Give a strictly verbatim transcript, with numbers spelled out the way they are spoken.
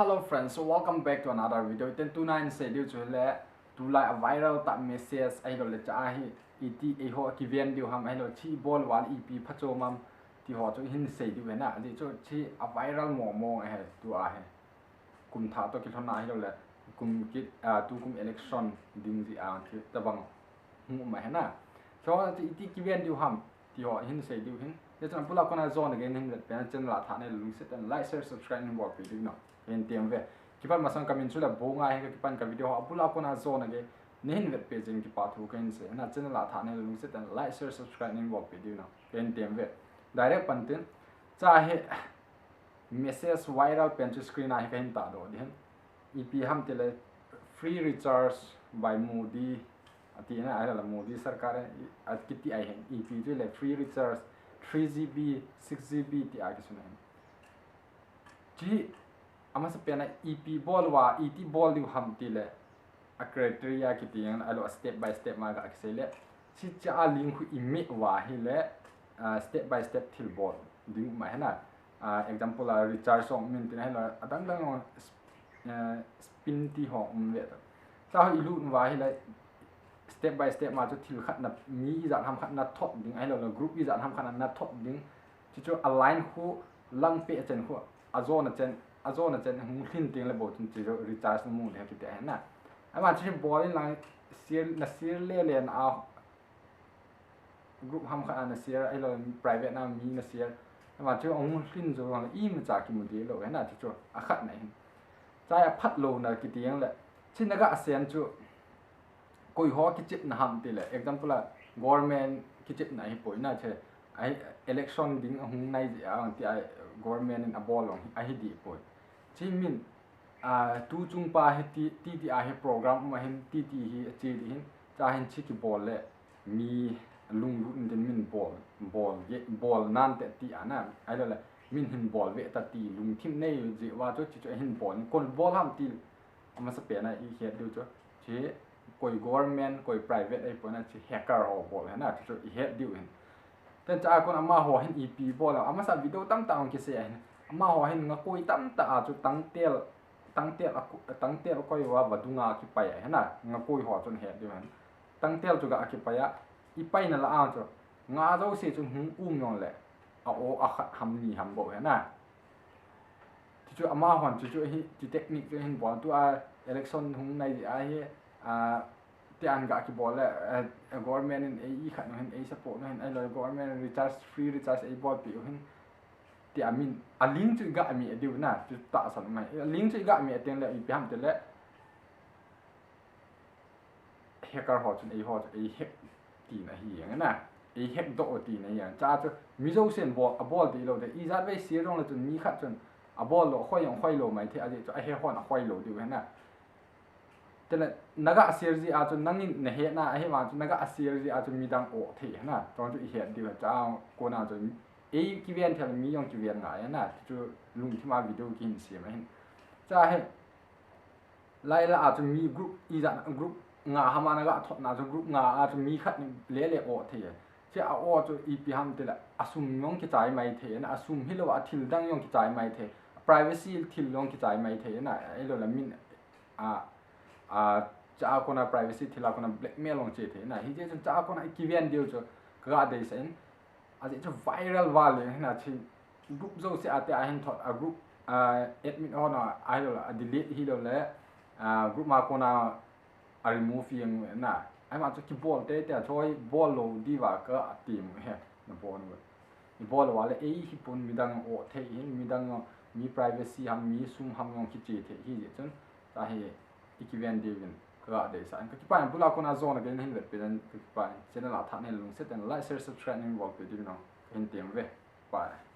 Hello friends, so welcome back to another video. Ten tuna hin sei diu chu le, tulai a viral tah message ahilou le cha hi, iti eiho kiven diu ham ahilou, chi bol uva le ipi phachom ham, ti ho chu hin sei diu hina, ajeh chu chi a viral momo ahi tua hi. Kum thah toh kilhonna ahilou le, kum kit, ah, tukum election ding jeh a, ti tabang hung um ahi na. Chu iti kiven diu ham, ti ho hin sei diu hin. Hijeh chun abul a kona jona gei nahin vet pen channel a thah nei le lungset tah in like, share, subscribe nahin bolpeh diu na. Kahin tem uve. Kipat masang kamin chu le Bonga ahi, kakipan ka video ho abul a kona jona gei nahin vetpeh jeh in kipa thu kahin sei. Hina channel a thah nei le lungset tah in like, share, subscribe nahin bolpeh diu na. Kahin tem uve. Direct pan tin. Cha hi message viral pen chu screen a hi kahin tahdoh ding hin. Ipi ham tile free recharge by Modi. Ati na, ahilou le Modi sarkar in, akiti ahi hin. Ipi tile free recharge three G B, six G B ti a kisun ahi. Chi amasa pen a ipi bol uva, iti bol diu ham tile a criteria kiti jeng, ahilou a step by step ma ga kisei le. Chi cha a link khu i meh uva hile, ah, step by step thil bol ding um ahi na. Ah, example a recharge song min tin ahilou, adang dang, eh, spin ti ho um ve ta. Cha ho i lut uva hile, step by step ma chu thil khat na, mi ijat ham khat na thot ding, ahilou le group ijat ham khat na, na thot ding. Chu chu a line khu lang peh chen khu, ajona chen, ajona chen hung lhin teng le bou chun chu recharge namu le kiti ahi na. Ama chu bol in lang share, na share le le na a group ham khat a na share, ahilou private na mi na share. Ama chu hung lhin jou lang imacha kimu ding lou ahi na chu chu a khat na hin. Cha a phat lou na kiti jeng le. Chi na ga sen chu koi ho kichepna ham tile, example a government kichepna ahipoi na che, ahi election ding ahung nai jeh a ti a government in abol jong ahi dih poi. Chi min, ah, tu chung pa hi ti, ti ti a hi program um ahin ti ti hi ache ding hin, cha hin chi kibol le mi lunglut in tin min bol, bol ge, bol nante ti a na, ahilou le min hin bol ve ta ti lungthim nei jeh uva chu chi chu ahin bol, kon bol ham ti Amasa pen a i het diu chu, chi koi government, koi private ahipon a chi hacker ho bol ahi na, chu chu i het diu ahin. Ten cha a kon amaho hin ipi bol a, amasa video tamtah hung kisei ahin. Amaho hin ngakoi tamtah a chu tangtel, tangtel a ku-, tangtel koi uva vadung a kipai ahi na, ngakoi ho chun het diu ahin. Tangtel chu ga kipai a, i paina lah a chu, nga jouse chun hung um jong le, a o a khat ham ni ham bou ahi na. Chuchu amahon chuchu hi, chu technique chu hin bol tua election hung nai jeh ahi, a, ti an ga kibol le, a, government in ei i khat nu hin ei support nu hin, ahilou government in recharge, free recharge ei bolpeh u hin, ti a min, a link chu ga mi a diu na, chu tahsan mai. A link chu ga mi a teng le, ipi ham tile, hacker ho chun eiho chu ei hack tina ahi jeng na. Ei hack doh tina ahi jeng. Cha chu mi jousen bol, abol ti lou de. Ijat vei share jong le chun mi khat chun abol lou, khoi jong khoi lou mai thei, ajeh chu a hack hon akhoi lou diu ahi na. Tile na ga share jeh a chun nangin na hetna ahi vang chun na ga share jeh a chun midang o thei ahi na. Chong chu i het diu ahi. Cha a kona chun ei kiven thei le mi jong kiven ngai ahi na. Chu lungthim a video kihin sem ahin. Cha hi Lai la a chu mi group ijat, group nga ham a na ga thotna chu group nga a chu mi khat ni le le o thei. Chi a o chu ipi ham tile a sum jong kichai mai thei na, a sum hilou a thil dang jong kichai mai thei. Privacy thil jong kichai mai thei na, ahilou le min a, a, cha a kona privacy thil a kona blackmail jong che thei na. Hijeh chun cha a kona i kiven diu chu ka ga deisah in. Ajeh chu viral val le hina chi group jouse a te a hin thot a group, a, admin hon a, ahilou le, a delete hilou le, a, group ma kona a remove jeng na. Ahima chu kibol teitei a choi bol lou diuva ka ti mu he na bon u. I bol uva le ei hipon midang o thei hin midang mi privacy ham mi sum ham jong kiche thei hijeh chun. Cha hi i kiven diuvin ka ga deisah in ka kipah in bul a kona jona gei nahin vetpeh in ka kipah in channel a thah nei le lungset tah in like, share, subscribe nahin bolpeh diuvin jong kahin tem uve. Bye.